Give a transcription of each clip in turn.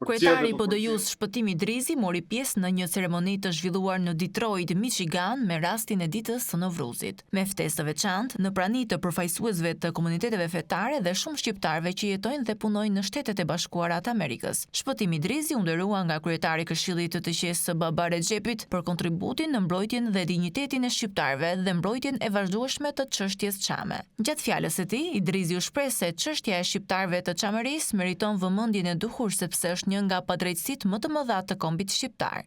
Kryetari i PDIU-së Shpëtim Idrizi mori pjesë në një ceremoni të zhvilluar në Detroit, Michigan me rastin e Ditës së Novruzit. Me ftesë të veçantë, në prani të përfaqësuesve të komuniteteve fetare dhe shumë shqiptarëve që jetojnë dhe punojnë në Shtetet e Bashkuara të Amerikës. Shpëtim Idrizi u nderua nga kryetari i Këshillit të Teqesë së Baba Rexhepit për kontributin në mbrojtjen dhe dinjitetin e shqiptarëve dhe mbrojtjen e vazhdueshme të çështjes çame. Gjatë fjalës së tij, Idrizi u shpreh se çështja e shqiptarëve të Çamërisë meriton vëmendjen e duhur sepse është një nga padrejtësitë më të mëdha të kombit shqiptar.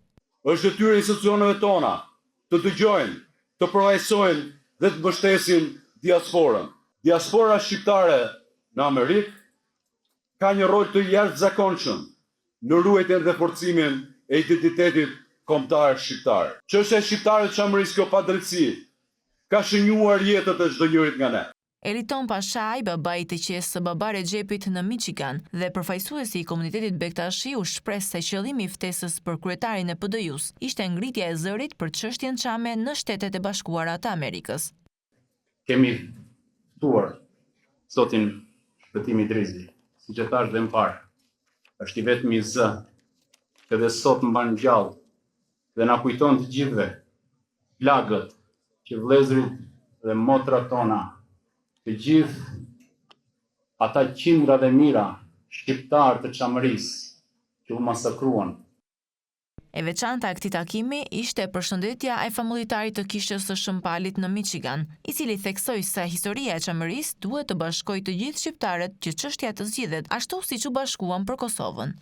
Është detyrë e institucioneve tona të dëgjojnë, të përfaqësojnë dhe të mbështesin diasporën. Diaspora shqiptare në Amerikë ka një rol të jashtëzakonshëm në ruajtjen dhe forcimin e identitetit kombëtar shqiptar. Çështja e shqiptarëve të Çamërisë kjo padrejtësi ka shënjuar jetët e çdonjërit nga ne. Eliton Pashaj, babai i teqesë së Baba Rexhepit në Michigan dhe përfaqësuesi i komunitetit Bektashi u shpreh se qëllimi i ftesës për kryetarin e PDIU-së ishte ngritja e zërit për çështjen çame në Shtetet e Bashkuara të Amerikës. Kemi ftuar zotin Shpëtim Idrizi, siç e thashë dhe më parë, është i vetmi zë që dhe sot mban gjallë dhe na kujton të gjithëve plagët që vëllezërit dhe motrat tona, të gjithë ata qindra dhe mijëra shqiptarë të Çamërisë që u masakruan. E veçanta e këtij takimi ishte përshëndetja e famullitarit të Kishës së Shën Palit në Michigan, i cili theksoi se historia e Çamërisë duhet të bashkojë të gjithë shqiptarët që çështja të zgjidhet ashtu siç u bashkuam për Kosovën.